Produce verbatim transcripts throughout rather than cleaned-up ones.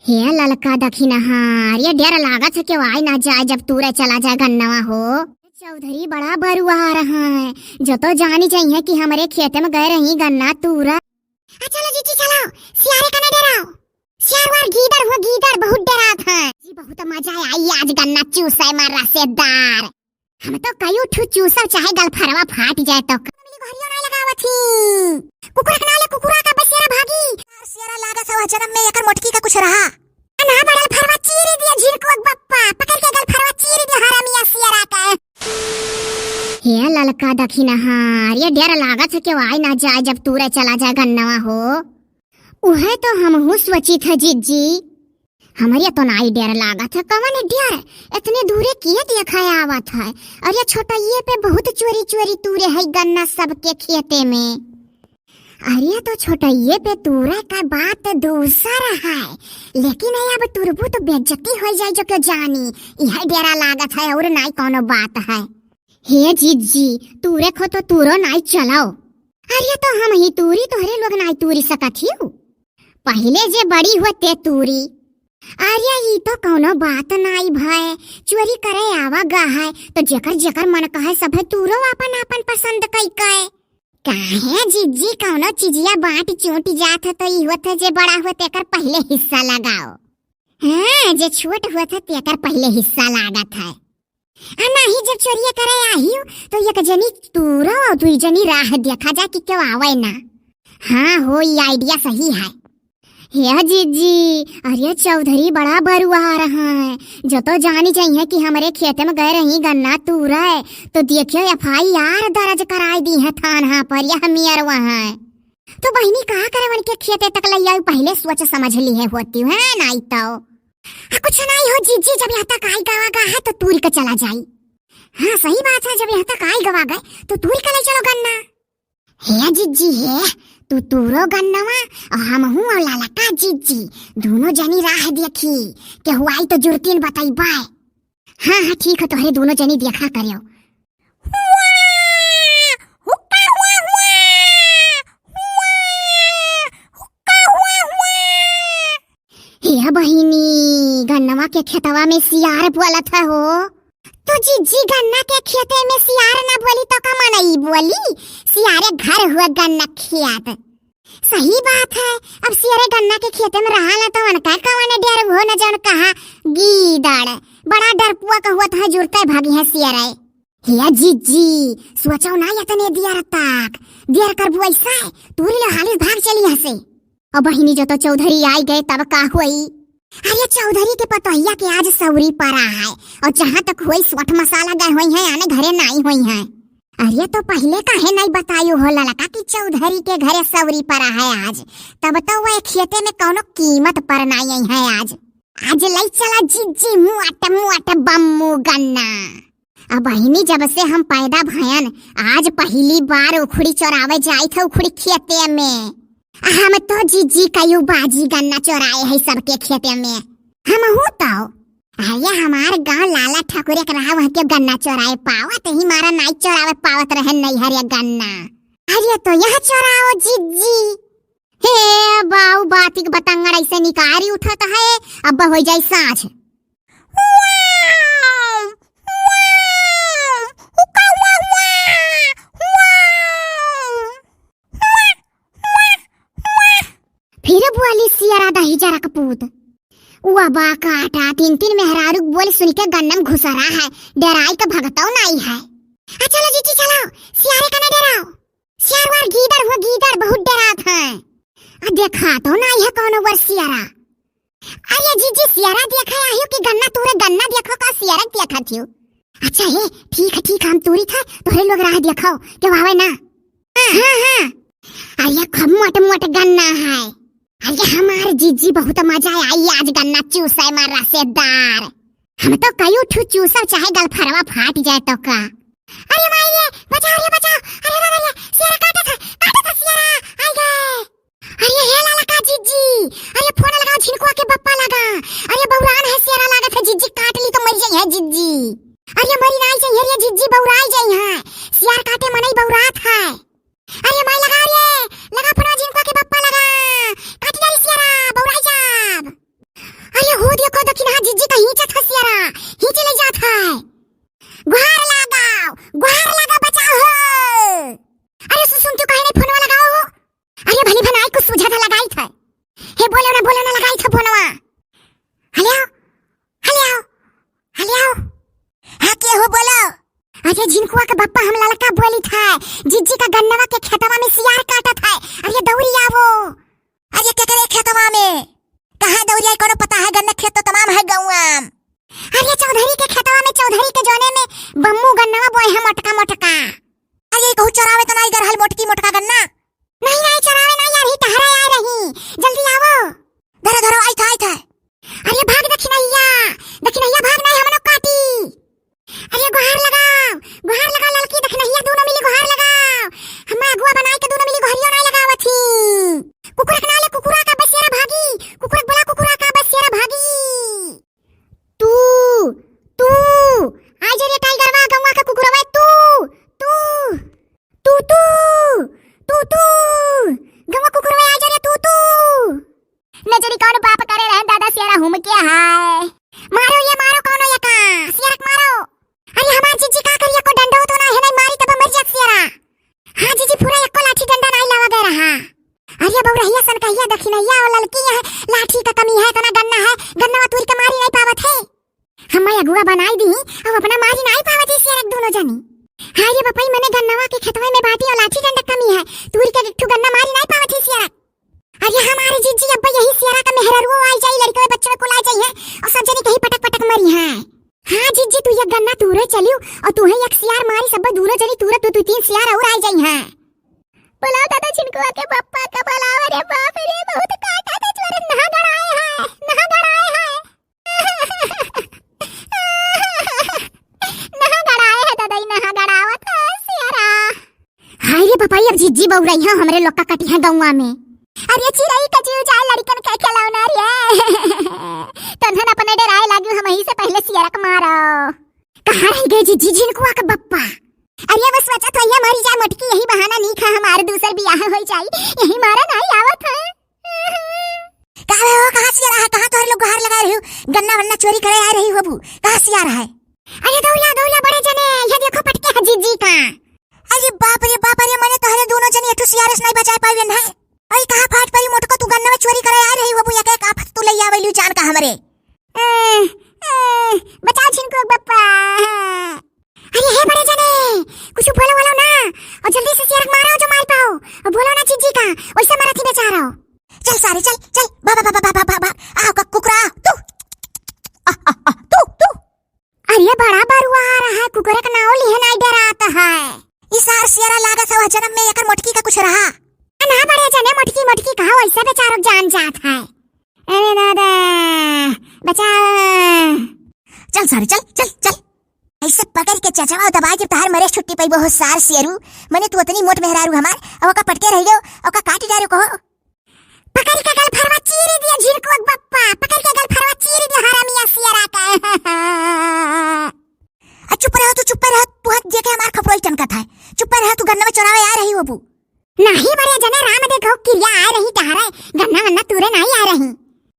हे ललका दखिनहा, अरे डेर लागत है केउ आइ ना जाए जब तूरे चला जाए गन्नवा हो। चौधरी बड़ा बरुआर है, जो तो जानी जइहैं कि हमरे खेते में गए रही गन्ना तूरा। आ चलो जीजी चलो, सियारे का ना डेराओ। सियार वार गीदड़ हो गीदड़ बहुत डेरात है। जी बहुत मजा आई आज गन्ना चूसे मा रसेदार। हम तो कई ठू चूसब चाहे गलफरवा फाट जाए तो। मिली घरियो ना लगावत ही। कुकुरा के नाले कुकुरा का बसेरा भागी। सियारा लागत है वह जन्म में एकर मोटकी का कुछ रहा। ना बड़ल फरवा चीरी दिया झिनकुआ के बप्पा, पकड़ के गलफरवा चीरी दिया हरामिया सियारा का। हे ललका दखिनहा, अरे डेर लागत है केउ आइ ना जाए जब तूरे चला जाए गन्नवा हो। उहे तो हमहू सोचित है जीजी। हमरे तो नाई डेर लागत है, कवन डेर? इतने दूरे किए देखा आवत है। अरे छोटइये पे बहुत चोरी चोरी तूरे है गन्ना सबके खेते में। अरे तो छोटइये पे तूरे का बात दूसर है, लेकिन है अब तुरबू तो बेइज्जती होइ जाए जो केउ जानी। यह डेरा लागत है और नाई कौनो बात है। हे जीजी, तूरे खो तो तूरो नाई चलाओ। अरे तो हमही तूरी, तोहरे लोग नाई तूरी सकत हिउ। पहिले जे बड़ी हुआ ते तूरी। अरे ई तो कौनो बात नाई भय, चोरी करे आवा गा है तो जेकर जेकर मन कहे सभे तूरो आपन आपन पसंद कई कहे। काहे जीजी कौनो चिजिया बाँट चूँट जात है तो ई होत है जे बड़ा हुआ तेकर पहिले हिस्सा लगाओ। हाँ, जे छोट हुआ था तेकर पहिले हिस्सा लागत है। आ नाही जब चोरिया करे आहियो तो एक जनी तूरो और दुई जनी राह देखा जा कि केउ आवे ना। हाँ हो, ई idea सही है। हे जीजी, अरे चौधरी बड़ा बरुआर है, जो तो जानी जइहैं कि हमरे खेते में गए रही गन्ना तूरे तो देखियो FIR दर्ज कराए दिहैं थाना पर, यह मेर वहाँ। तो बहिनी का करे उनके खेते तक लइ आऊ, पहिले सोच समझ लिहे होती है नाई तो। आ, कुछ नाई हो जीजी, जब यहाँ तक आइ गवा गा है तो तूरी के चला जाई। हाँ सही बात है, जब यहाँ तक आइ गवा गए तो तूरी के लइ चलो गन्ना। हे जीजी हे, तू तूरो गन्नवा और हमहू और ललका जीजी दोनों जनी राह देखी, केहू आई तो जुरतीन बतइबे। हाँ हाँ ठीक है, तोहरे दोनों जनी देखा करियो। हुआ, हुक्का हुआ, हुआ, हुआ, हुक्का हुआ, हुआ। हे बहिनी, गन्नवा के खेतवा में सियार बोलत है हो। तो जीजी गन्ना के खेते में सियार ना बोली तो का मनई बोली? सियारे घर हुआ गन्ना खेत। सही बात है, अब सियारे गन्ना के खेते में रहा ना तो उनका कवन डेर हो न जौन कहा गीदड़। बड़ा डरपुआ का हुआ तो है जुरते भागी है सियारे। हे जीजी, सोचो ना यतने दियर तक। दियर करबू ऐसा है, तूरी ले हालिस भाग चली यहाँ से। अब बहिनी जो तो चौधरी आइ गए तब का हुई? अरे चौधरी के पतोहिया के आज सौरी परा है और जहाँ तक हुई सोट मसाला गए हुई है, आने घरे नाई हुई है। अरे तो पहिले काहे नाई बतायू हो ललका कि चौधरी के घरे सौरी परा है आज, तब तो वह खेते में कौनो कीमत पर नाई आई है आज। आज लई चला जीजी मोट मोट बम्मू गन्ना। अब बहिनी जब से हम पैदा भयन, आज पहली बार उखड़ी चोरावे जाइत है उखड़ी खेते में। हम तो जीजी कयू बाजी गन्ना चोराए है सबके खेते में। हमहू तो, अरे हमार गाँव लाला ठाकुर एक रहा वह के गन्ना चोराए पावत ही मारा नाई चोरावे पावत रहे नैहर या गन्ना। अरे तो यह चोराओ जीजी। हे बाऊ, बातिक बतंगड़ ऐसे निकारी उठत है, अब होइ जाई साँझ। फिर बोली सियारा दही जरा कपूत। उआ बा काटा, तीन तीन मेहरारू बोल सुन के गन्नम घुसरा है, डेराई के भगतौ नाई है। आ चलो जीजी चलो, सियारे का ना डेराओ। सियार वार गीदड़ हो गीदड़ बहुत डेरात है। आ देखा तो नाई है कौनो वर सियारा। अरे जीजी सियारा देखा आहियो कि गन्ना तूरे गन्ना देखो का सियारा देखा थियो। अच्छा हे, ठीक है ठीक है, हम तूरी था, तोहरे लोग राह देखो, केउ आवे ना। हाँ हाँ हाँ। अरे खूब मोट मोट गन्ना है। अरे हमार जीजी बहुत मजा आई आज गन्ना चूसे मा रसेदार। हम तो कई ठू चूसब चाहे गलफरवा फाट जाए तो का। अरे माई रे, बचाओ रे बचाओ। अरे रे रे, सियारा काटा था, काटा था सियारा, आई गए। अरे हे लाला का जीजी, अरे फोन लगाओ झिनकुआ के बप्पा लगा। अरे बौरान है सियारा लागत है जीजी काट ली तो मर जाई है जीजी। अरे मरी नाई जाई है रे जीजी बौराई जाई है। सियार काटे मनई बौरात है। अरे माई लगा रे, लगा फोन झिनकुआ के बप्पा लगा। काट डाली सियारा, बौराई जाब। देखो दखिनहा जिज्जी का हींचत है सियरा, हींच ले जात है। गोहार लगाओ, गोहार लगाओ, बचाओ हो। अरे सु-, सुन तू काहे नहीं फोनवा लगाओ हो? अरे भली भनाई कुछ सूझा था लगाई था। हे बोलो ना, बोलो ना, लगाई था फोनवा। हेलो, हेलो, हेलो। हाँ, के हो, बोलो। अरे झिनकुआ के बप्पा, हम ललका बोली था, जिज्जी का गन्नवा के खेतवा में सियार काटत है। अरे दौड़ी आवो। अरे केकरे खेतवा में? कहाँ दौड़ी आई, कोनो पता है? गन्ना खेत तो तमाम है गौआ में। अरे चौधरी के खेतवा में, चौधरी के जोने में बम्मू गन्नवा बोए है मोटका मोटका। अरे कहूँ चोरावे तो नहीं गरहल मोटकी मोटका गन्ना? नहीं, नहीं, चोरावे नहीं आ रही, टहरे आ रही। जल्दी आवो। धरो, धरो, आई था, आई था। अरे भाग दखिनैया, दखिनैया भाग नहीं, हम लोग काटी। अरे गोहार लगाओ, गोहार लगाओ ललकी, दखिनैया दोनों मिली गोहार लगाओ। हम अगुआ बनाए के दोनों मिली गोहरियो नहीं लगावत ही। कुकुरक ना ले, कुकुरा का बसेरा भागी, कुकुरक बोला, कुकुरा का बसेरा भागी। तू, तू, आ जा रे टाइगरवा, गौवा का कुकुरवा, तू, तू, तू, तू, तू, तू, गौवा कुकुरवा, आ जा रे, तू, तू। नजरी कौन बाप करे रहे दादा, सियारा हुम के है। मारो ये, मारो कौनो ये का, सियारक मारो। अरे हमार जिज्जी का करिया, को डंडो तो ना है, नहीं मारी तब मर जात सियारा। हाँ जिज्जी, पूरा एको लाठी डंडा नहीं लावा गए रहा। अरे बउरहिया सन कहिया दखिनैया और ललकी है, लाठी का कमी है, इतना गन्ना है, गन्नवा तूर के मारी नहीं पावत है। हम अगुआ बनाई दी, अब अपना मारी नहीं पावत है सियारक दोनों जनी। हाँ रे बपई, मने गन्नवा के खेतवे में बाटी और लाठी डंडा कमी है, तूर के एक ठो गन्ना मारी नहीं पावत है सियारक। अरे हमारे जिज्जी, अब्बा यही सियारा का मेहररुओ आई जाई, लड़के बच्चे कुल आई जाई है और सब जनी कहीं पटक पटक मरी है। हाँ जिज्जी, तू एक गन्ना तूरे चलियो और तू है एक सियार मारी, सब दोनों जनी तूरे, तू, तू तीन सियार और आई जाई है। बुलाओ दादा झिनकुआ के बप्पा का बुलाओ। अरे बाप रे, बहुत काटा था चोर, नहा गड़ाए है, नहा गड़ाए है। नहा गड़ाए है दादा, ई नहा गड़ावत है सियारा। हाय रे बपाई, अब जिज्जी बउरई है, हमरे लोग का कटी है गौवा में। अरे चिरई का जीव जाए लड़कन के खिलौना रे। तन्हन अपने डराए लागी, हम ही से पहले सियारक मारो। कहाँ रह गए जिज्जी झिनकुआ के बप्पा? अरे बस बचत है, मरी जा मोटकी, यही बहाना नीक है, हमार दूसर बियाह हो जाई, यही मारा नहीं आवत है। का रे हो, कहाँ सियारा है, कहाँ तोहरे लोग गोहार लगा रही हो, गन्ना वन्ना चोरी करे आ रही हो बू, कहाँ सियारा है? अरे दौला, दौला बड़े जने, ये देखो पटके है जिज्जी का। अरे बाप रे बाप, अरे मने तोहरे दोनों जने एठू सियारे से नहीं बचाए पावे है। अरे कहाँ फाट परी मोटको, तू गन्ना में चोरी करे आ रही हो बू, एक एक आफत तू ले आवे लू जान का हमरे। ए, ए, बचाओ झिनकुआ बप्पा। अरे हे बड़े जने, कुछ बोलो बोलो ना, और जल्दी से सियारक मारो जो मार पाओ, और बोलो ना जिज्जी का, वैसे मरत ही बेचारो। चल सारे चल चल, बा बा बा बा बा बा बा, आओ का कुकरा, तू, आ, आ, आ, तू, तू। अरे बड़ा बरुआ आ रहा है, कुकरे का नाव लिहे नहीं डराता है। ई सार सियारा लागत है, वह जन्म में एकर मोटकी का कुछ रहा। ना बड़े जने, मोटकी मोटकी कहा, वैसे बेचारो जान जात है। अरे दादा, बचाओ। चल सारे चल चल चल। ऐसे पकड़ के चचवा दबाई, जब तहार मरे छुट्टी पइबो हो सार सियरू। मने तू उतनी मोट मेहरारू हमार, अब ओका पटके रह गयो, ओका काट डारो कहो। पकड़ के गल फरवा चीर दिया झिनकुआ बप्पा, पकड़ के गल फरवा चीर दिया हरामिया सियरा का। आ चुप रहो तू, चुप रहो तू, हक देखे हमार खपरोई टनकत है। चुप रहो तू, गन्ना में चोरावे आ रही हो बू। नाही बड़े जने, राम दे गौ किरिया आए रही टहरे, गन्ना वन्ना तूरे नाही आए रही।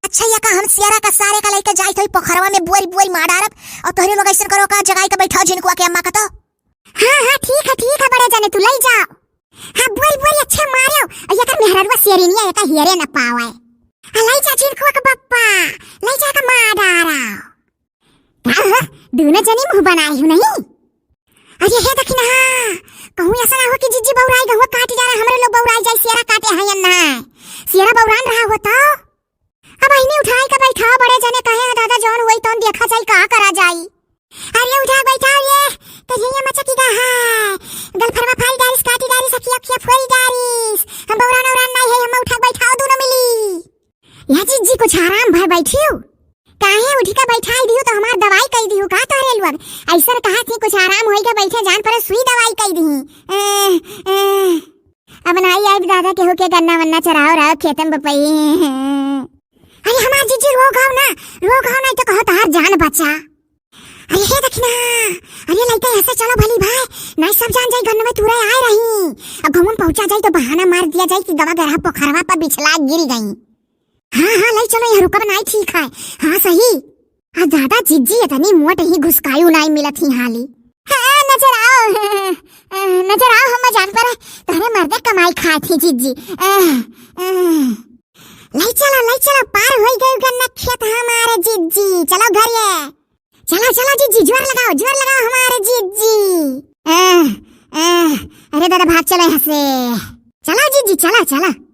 अच्छा, या का हम सियारा का सारे का लइके जाइत होई पोखरवा में बुअरी बुअरी मार डारब, और तोहरे लोग ऐसन करो का जगाई के बैठाओ झिनकुआ के अम्मा का तो। हाँ, हाँ, ठीक है, ठीक है बड़े जने, तू लई जाओ। हाँ, बुअरी बुअरी अच्छे मारो, और यकर मेहररुआ सियरिनिया यका हियरे न पावे। हाँ, लई जा झिनकुआ के बप्पा, लई जा के मार डारा। का हो, दोनों जनी मुँह बनाए हो नहीं? अरे हे दखिनहा, कहूँ ऐसा ना हो कि जिज्जी बउराई गहुआ काट जा रहा, हमरे लोग बउराई जाई, सियारा काटे हैं या ना। सियारा बउरान रहा हो तो? अब अहिनी उठाई के बैठाओ बड़े जने, कहे हैं दादा जौन हुई तौन देखा जाई, का करा जाई। अरे उठा बैठाओ ये, कहिए मचा की गा है। गलफरवा फाल डारिस, काटी डारिस, अखिया अखिया फोल डारिस। हम बउरान उरान नहीं है, हम उठा बैठाओ दोनों मिली। या जिज्जी कुछ आराम भर बैठियो। काहे उठ के बैठाई दियो तो हमार दवाई कई दियो का तोहरे लोग? ऐसर कहा थी कुछ आराम होई के बैठे जान पर सुई दवाई कई दी। ए, ए, अब नाई आइब दादा केहू के गन्ना वन्ना चराओ रहो खेतम बपई। अरे हमार जिज्जी रो गाओ ना, रो गाओ ना तो कहो तहार जान बचा। अरे हे दखिना, अरे लइका ऐसे चलो भली भाई, नाई सब जान जाई गन्ना में तूरे आए रही। अब गहुम पहुंचा जाई तो बहाना मार दिया जाई कि गवा गरहा पोखरवा पर बिछला गिर गई। हाँ, हाँ, लइ चलो, यहाँ रुकब नाई ठीक है। हाँ, सही। आ दादा, जिज्जी इतनी मोट ही घुसकायु नाई मिलत ही हाली। हाँ, नजर आओ, नजर आओ, हम जान पर तोहरे मर्दे कमाई खाए थी जिज्जी। लइ चलो, लइ चलो, पार होइ गए गन्ना खेत हमारे जिज्जी। चलो घर ये। चलो, चलो जिज्जी, जोर लगाओ, जोर लगाओ हमारे जिज्जी। अरे दादा, भाग चलो यहाँ से। चलो जिज्जी, चलो, चलो।